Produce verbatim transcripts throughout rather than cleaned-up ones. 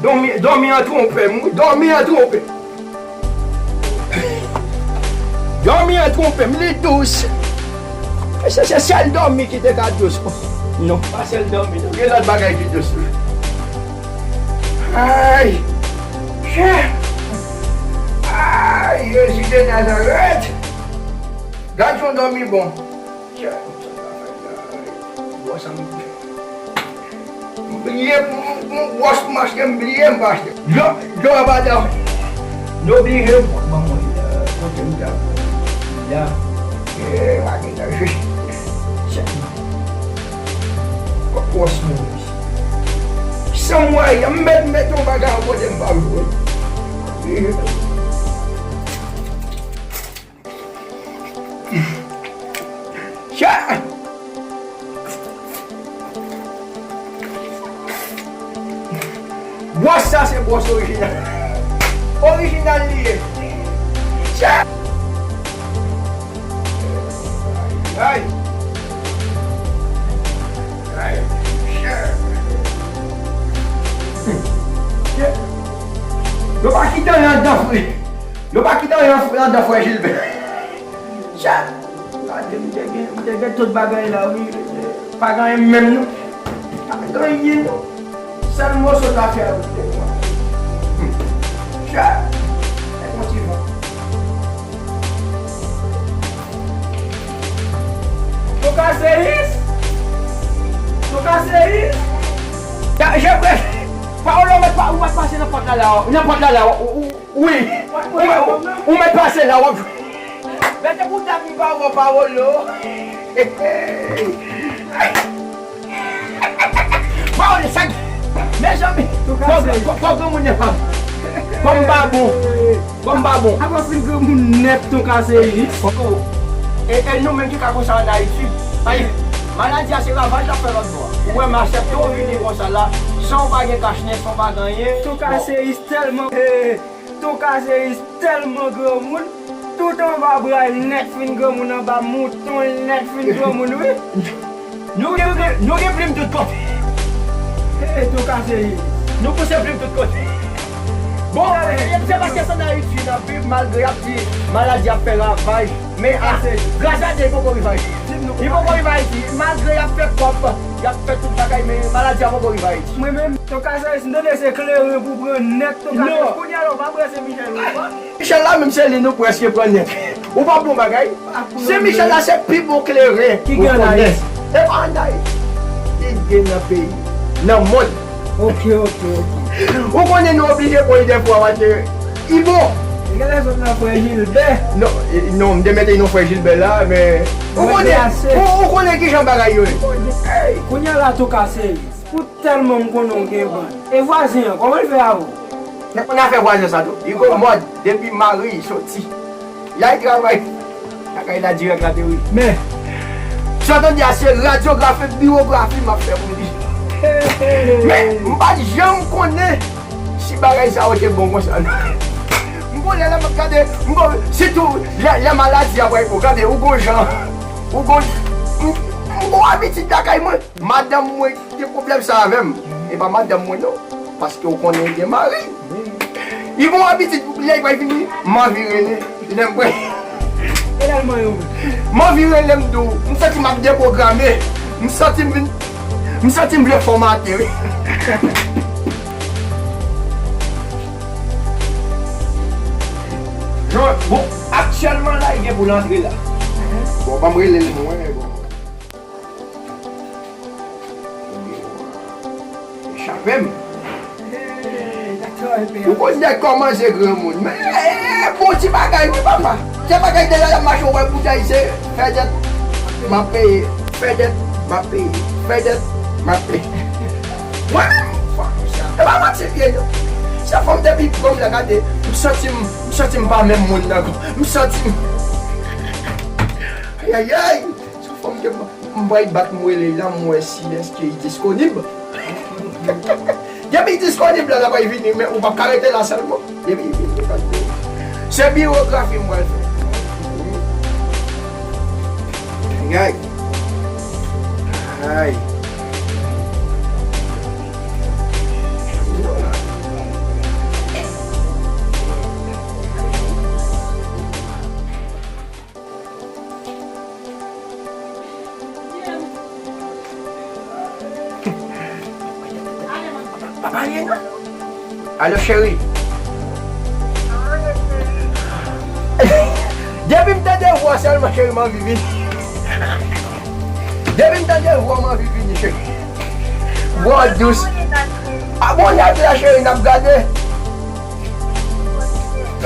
Dòmi, dòmi an twonpe m, wi, dòmi an twonpe m. Dòmi an twonpe m, li dous. Se, se sèl dòmi ki te ka dous. Non, pa sèl dòmi, non. Gen lòt bagay ki dous, wi. Ay! Chè! Ay, Jezi de Nazarèt! Gad yon dòmi bon. Chè! Bon, sa m M bliye pou m, pou m gwòs pou m achte, m bliye m pa achte. Dlo, dlo anba dan. M oblije pran ban mwen, euh, kote m ta pran. La. Eh, pa gen tan jis. Chèk. Kòk gwòs mwen. San mwen, m met, met yon bagay an kote m pa jwe. Cha! Bwòs sa se bwòs orijinal. Orijinal li ye. Cha! Ay! Ay! Cha! Yo pa kite anyen anndan, frè. Yo pa kite anyen anndan, frè Jilbè. Cha! Gade, m te gen, m te gen tout bagay la, wi. Pa gen anyen menm, non. Pa gen anyen, non. Sèl moso zafè a, wi, te pran. Cha! Nèg yon ti van. Toka Seyis! Toka Seyis! Ya, je prè. Pa, ou mèt pa, ou mèt pase nan pòt la, la, nan pòt la, la, ou, ou, Wi. Ou, ou, ou mèt pase la, w ap jwe. Mete pou dat m pa wè pawòl yo. Pawòl sa. Mezanmi, kò, kò, kò granmoun nan pa bon. Kò m pa bon. Kò m pa bon. Apa fin granmoun nèt, Toka Seyis. E, e nou menm ki ka konsa ann Ayiti. Ay, maladi a se ravaj l ap fè lòt bò a. Ou wè m aksepte w vini konsa la, san w pa gen kachnen, san w pa gen anyen. Toka Seyis tèlman. Toka Seyis tèlman granmoun, tout anba bra l nèt fin granmoun, anba mouton l nèt fin granmoun, wi. Nou gen, nou gen plim tout kote. Hey, Toka Seyis. Nou pouse plim tout kote. Bon, se paske se ann Ayiti n ap viv, malgre y ap di maladi ap fè ravaj, men a, gras a Dye, li poko rive Ayiti. Li poko rive Ayiti. Malgre y ap fè kòb, y ap fè tout bagay, men maladi a poko rive Ayiti. Mwen menm, Toka Seyis, m tande se kleren pou pran nèt, Toka Seyis. Kounye a la, w pa branche Michel, non? Michel la menm se li nou prèske pran nèt. Ou pa bon bagay. Se Michel la se pi bon kleren ki gen ann Ayiti. E pa ann Ayiti. Li gen nan peyi, nan mond. Ok, ok, ok. Ou konnen nou oblije pran li dèfwa paske li bon. Li gen lèzòt nan frè Jilbè. Non, e, non, m te mete non frè Jilbè la, men ou konnen, ou, ou konnen kijan bagay yo ye. Kounye a la, Toka Seyis. Pou tèlman m konnen w gen bann. E vwazen an, kòman l fè avè w? Nèg konn afè vwazen sa tou. Li gon mòd depi mari l soti. L al travay lakay la dirèk la te wi. Men, sa w tande a se radyografi, biwografi m ap fè pou li. Men, m pa t janm konnen si bagay sa yo te bon konsa non. M konnen lè m ap gade, m gon, sitou lè, lè maladi a pral bon, gade, ou gon jan, ou gon, m, m gon abitid lakay mwen. Madanm mwen gen pwoblèm sa avè m. E pa madanm mwen non. Paske ou konnen li gen mari. Li gon abitid, lè li pral vini, m anvi rele. Lè m pral, e lè l manyen w menm? M anvi rele m di w, m santi m ap depwograme. M santi m vin, m santi m vle fòmate wi. Jan, bon, aktyèlman la, li gen pou l antre la. Bon, ban m rele l mwen, bon. Chape m. Ou konn nèg kòmanse granmoun. Men, eh, bon ti bagay, wi, papa. Se bagay de la, y ap mache, ou wè boutèy, se fè dèt, m ap peye. Fè dèt, m ap peye. Fè dèt, m ap peye. Mwen menm, e pa manti m ye, non. Se fanm depi pran m la, gade, m santi m, m santi m pa menm moun nan ankò. M santi m, ayayay. Sou fòm ke m, m pral bat m rele l la, m wè si èske li disponib. Depi li disponib la, l ap vini, men ou p ap ka rete la sèlman. Depi li vini, li pral vini. Se biwografi m pral fè. Ay. Ay. Pa pale non. Alo, cheri. Depi m tande vwa sèlman, cheri, m anvi vini. Depi m tande vwa, m anvi vini, cheri. Vwa dous. A bon, n ap la, cheri, n ap gade.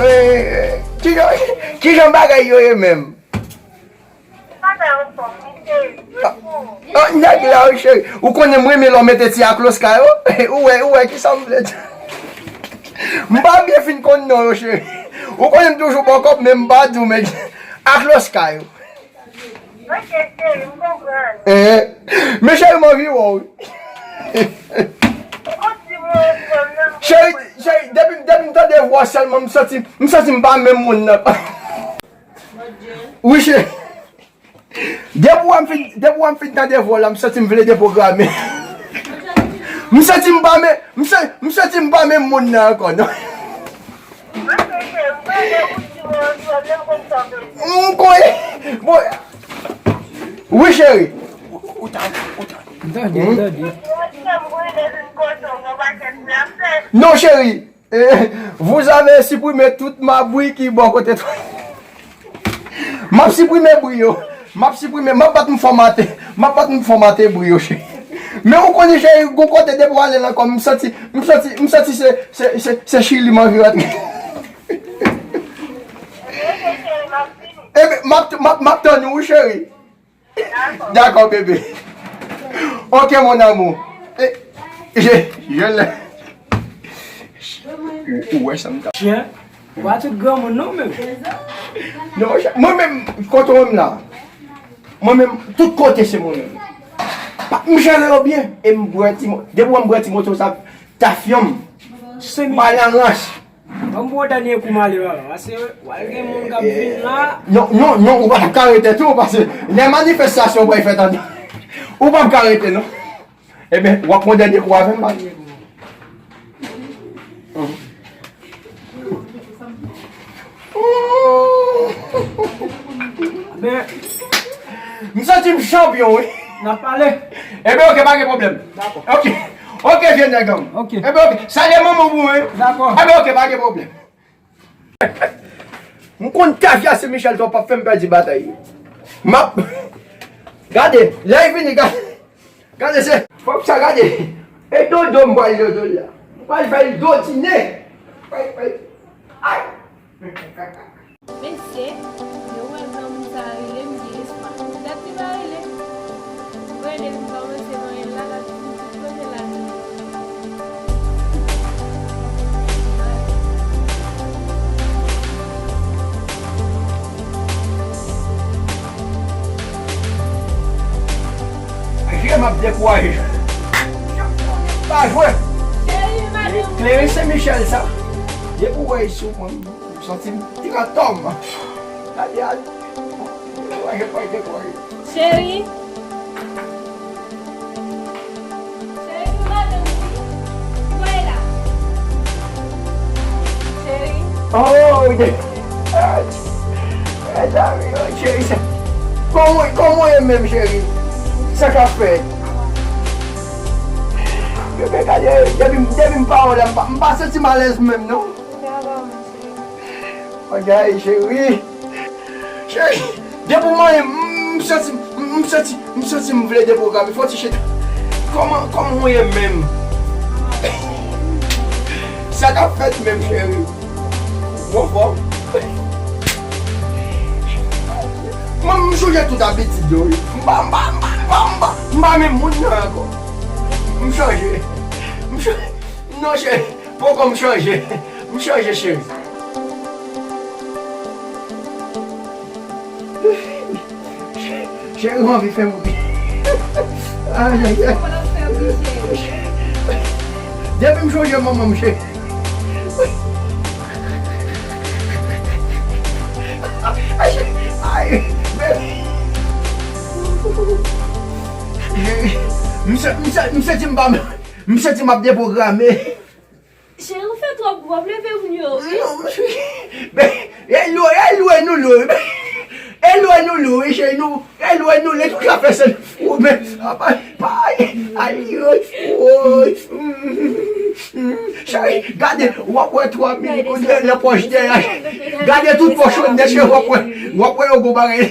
Eh, kijan, kijan bagay yo ye menm? Bagay anfòm, wi, cheri. Ah, nèg la, wi, cheri. Ou konnen m renmen lè w mete ti akloska yo. Ou wè, ou wè, kisa m vle di. M pa byen fin konn non yo, cheri. Ou konnen m toujou ba w kòb, men m pa di w, men akloska yo. Ok, cheri, m konprann. Eh, men cheri, m anvi wè w, wi. Ou di mwen, frè m nan. Cheri, cheri, depi, depi m tande vwa sèlman, m santi, m santi m pa menm moun nan. Wi, cheri. Depi w wè m fin, depi w wè m fin tande vwa w la, m santi m vle deprograme. M santi m pa men, m sa-, m santi m pa menm moun nan ankò, non. M konnen. Bon. Wi, cheri. Ou ta, ou ta. Tande, tande. Non, cheri. Eh, vous avez supprimé toute ma bouille ki bò kote twa. M ap siprime bri yo. M ap siprime, m ap bat m fòmate. M ap bat m fòmate bri yo, cheri. Men ou konnen, cheri, gon kote depi w ale lankò, m santi, m santi, m santi se, se, se, se Chili m anvi rantre. Ebyen, m ap, m ap, m ap tann ou, wi, cheri. Dakò, bebe. Ok, mon amour. E, je, je le. Ou, ou wè sa m ta. Chen, ou pa tout granmoun non menm. Non, mwen menm, kote mwen la. Mwen menm, tout kote se mwen menm. Pa, m jere yo byen. E m bwè ti mo-, depi mwen bwè ti moto sa, tafyon m. Ba l an rans. Ban m ba w dènye kou m ale, papa, paske w al gen moun k ap vin la. Non, non, non, ou pa t ap ka rete tou, paske lè manifestasyon pral fèt andan, ou p ap ka rete, non. Ebyen, w ap pran dènye kou avè m la. Men, m santi m chanpyon, wi. N ap pale. Ebyen, ok, pa gen pwoblèm. Dakò. Ok. Ok, vye nèg an m. Ok. Ebyen, ok. Salye manman w pou mwen. Dakò. Ebyen, ok, pa gen pwoblèm. M konn tafya Sen Michèl tou p ap fè m pèdi batay. M ap. Gade, lè l vini, gade. Gade, se. Fòk sa gade. E dodo m pral dodo l la. M pral fè l dodine. Fè, fè. Ay. Mesye, yo wè granmoun sa a rele m, gen espwa. Dat li pa rele. Mwen rele l, m kòmanse vanyen l la, l ap di m tout kote l ale. Aje m ap dekouraje. Pa jwe. Cheri, madanm. Kleren Sen Michèl sa. Depi w wè l sou mwen. M santi m trantòm. Gade a. Dekouraje, pa dekouraje. Cheri. Cheri, nou madanm wi. Voye la. Cheri. Oh, de. Mezanmi, oh, cheri, sa. Kòman, kòman w ye menm, cheri? Sa k ap fèt? Bebe, gade, depi, depi m pa wè w la, m pa, m pa santi m alèz menm, non. Bagay, cheri. Cheri, depi w manyen m, m santi, m, m santi, m santi m vle deprograme. Fò ti chita. Kòman, kòman w ye menm? Sa k ap fèt menm, cheri? Ou anfòm? Mwen, m sonje tout abitid yo, wi. M pa, m pa, m pa, m pa, m pa, m pa menm moun nan ankò. M chanje. M chanje. Non, cheri. Poko m chanje. M chanje, cheri. Cheri, ou anvi fè m ri. Ay, ay, ay. Depi m sonje manman m, cheri. Ay, ay, baby. M sa-, m sa-, m santi m pa, m santi m ap deprograme. Cheri, ou fè twòp gwo, leve moun yo, wi. Non, men, elwe, elwe nou lwe. Elwe nou lwe, cheri, nou, elwe nou lwe, tout la fè sèl fou, men, apa, pa, ay, ay, woy, woy, mm. Gade, w ap wè twa mil goud nan pòch dèyè. Gade tout pòch yo nèt, w ap wè, w ap wè yo gon bagay.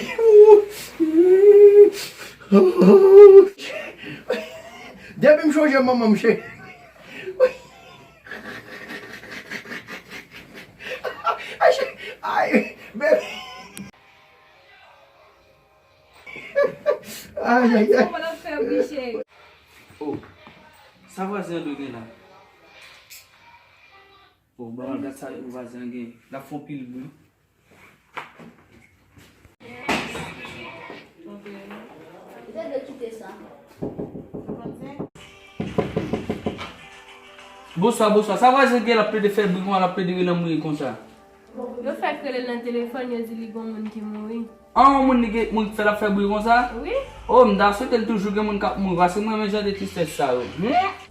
Depi m chonje manman m, cheri. Ay, baby. Ay, ay, ay. Kòman l ap fè bri, cheri? Oh, sa vwazen an dwe gen la? Oh, bon, gad sa vwazen an gen. L ap fè yon pil bri. Bonswa, bonswa. Sa vwazen gen, l ap plede fè bri konsa, l ap plede rele m wi konsa. Yo fèk rele l nan telefòn, yo di li gon moun ki mouri. An, yon moun li gen, moun fè l ap fè bri konsa? Wi. Oh, m ta swete l toujou gen moun k ap mouri, paske m renmen jan de tristès sa yo. Hmm?